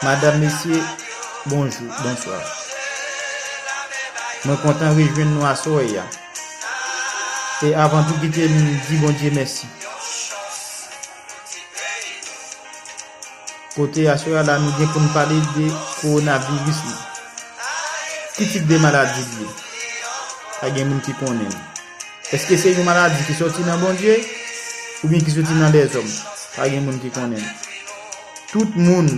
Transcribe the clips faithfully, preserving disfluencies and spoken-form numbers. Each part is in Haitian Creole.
Madanm, mesye, bonjou, bonswa. Mwen kontan rejwenn nou aswè a. E avan tou, kite m di Bondye mèsi. Kote aswè a la, nou gen pou n pale de kowonaviris la. Ki tip de maladi l ye? Pa gen moun ki konnen. Èske se yon maladi ki soti nan Bondye oubyen ki soti nan lèzòm? Pa gen moun ki konnen. Tout moun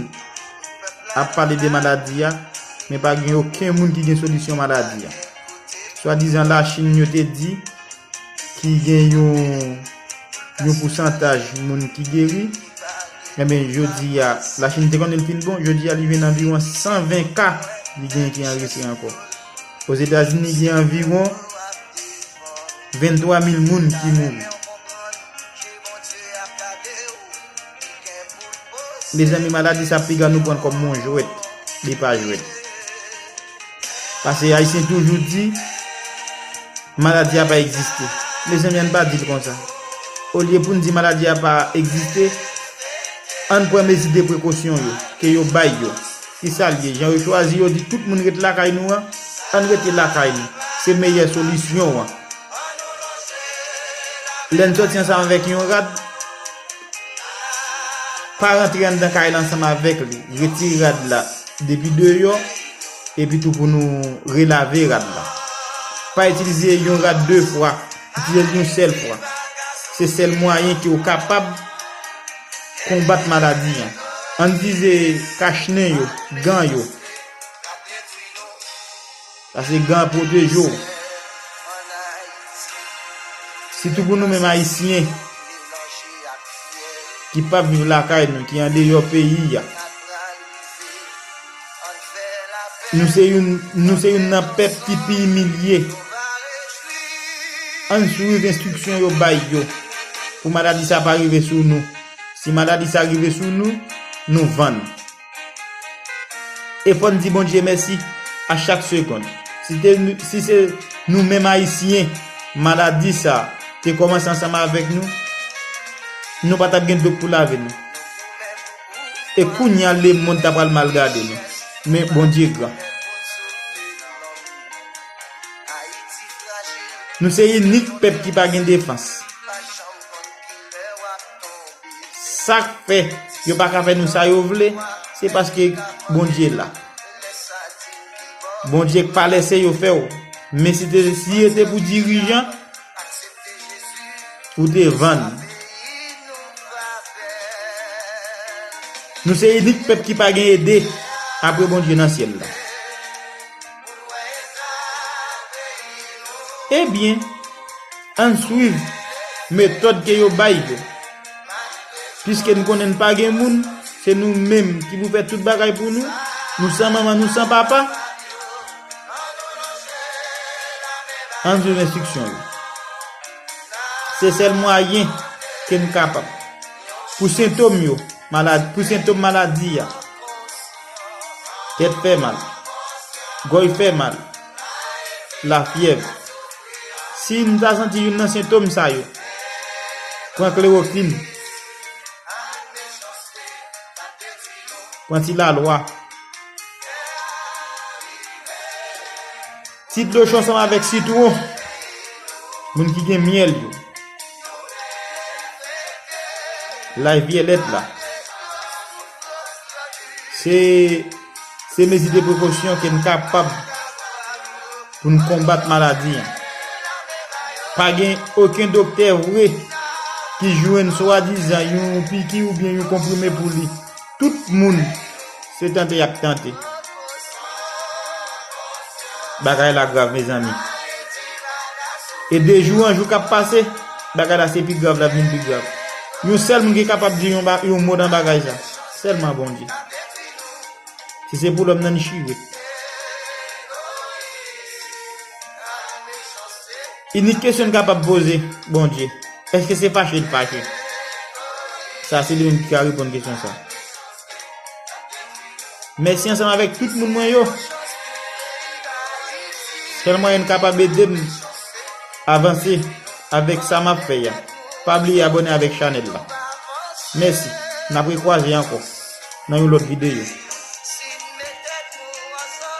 ap pale de maladi a, men pa gen okenn moun ki gen solisyon maladi a. Swadizan Lachin, yo te di ki gen yon, yon pousantaj moun ki geri, enben, jodi a, Lachin te konnen l fin bon, jodi a li vin anviwon san ven ka li gen ki anrejistre ankò. Ozetazini, gen anviwon venntwa mil moun ki mouri. Mezanmi, maladi sa piga nou pran l kòm yon jwèt, li pa jwèt. Paske Ayisyen toujou di, maladi a pa egziste. Mezanmi, ann pa di l konsa. Olye pou n di maladi a pa egziste, ann pran mezi de prekosyon yo, ke yo bay yo. Kisa l ye? Jan yo chwazi yo di tout moun ret lakay nou an, ann rete lakay nou. Se meyè solisyon an. Lè n sòti ansanm avèk yon rad, pa rantre anndan kay la ansanm avèk li. Retire rad la depi deyò, epi tou pou nou relave rad la. Pa itilize yon rad de fwa, itilize l yon sèl fwa. Se sèl mwayen ke w kapab konbat maladi an. Ann itilize kachnen yo, gan yo. Paske gan pwoteje w. Sitou pou nou menm Ayisyen ki p ap viv lakay nou, ki andeyò peyi a. Nou se youn, nou se youn nan pèp ki pi imilye. Ann swiv enstriksyon yo bay yo pou maladi sa pa rive sou nou. Si maladi sa rive sou nou, nou vann. E fò n di Bondye mèsi a chak segonn. Si te, si se nou menm Ayisyen, maladi sa te kòmanse ansanm avèk nou, nou pa t ap gen dlo pou lave nou. E kounye a, lemonn ta pral mal gade nou. Men Bondye gran. Nou se inik pèp ki pa gen defans. Sa k fè yo pa ka fè nou sa yo vle, se paske Bondye la. Bondye k pa lèse yo fè w. Men si te, si se te pou dirijan, ou te vann. Nou se inik pèp ki pa gen ede apre Bondye nan syèl la. Ebyen, ann swiv metòd ke yo bay yo. Piske n konnen n pa gen moun, se nou menm ki pou fè tout bagay pou nou. Nou san manman, nou san papa. Ann swiv enstriksyon yo. Se sèl mwayen ke n kapab. Pou sentòm yo, malad-, pou sentòm maladi a, tèt fè mal, gòj fè mal, lafyèv. Si n ta santi youn nan sentòm sa yo, pran klewofin, pran ti lalwa. Ti dlo cho ansanm avèk sitwon. Moun ki gen myèl yo. Lay vyèlèt la. Se, se mezi de prekosyon ke n kapab pou n konbat maladi an. Pa gen okenn doktè vre ki jwenn swadizan yon piki oubyen yon konprime pou li. Tout moun se tante y ap tante. Bagay la grav, mezanmi. E de jou an jou k ap pase, bagay la se pi grav, l ap vin pi grav. Yon sèl moun ki kapab di yon ba-, yon mo nan bagay sa, sèlman Bondye. Si se pou lòm nan, li chire. Inik kesyon n kapab poze Bondye, èske se fache l fache? Sa se li menm ki ka reponn kesyon sa. Mèsi ansanm avèk tout moun mwen yo. Sèl mwayen n kapab ede m avanse avèk sa m ap fè a. Pa bliye abòne avèk chanèl la. Mèsi. N ap rekwaze ankò nan yon lòt videyo.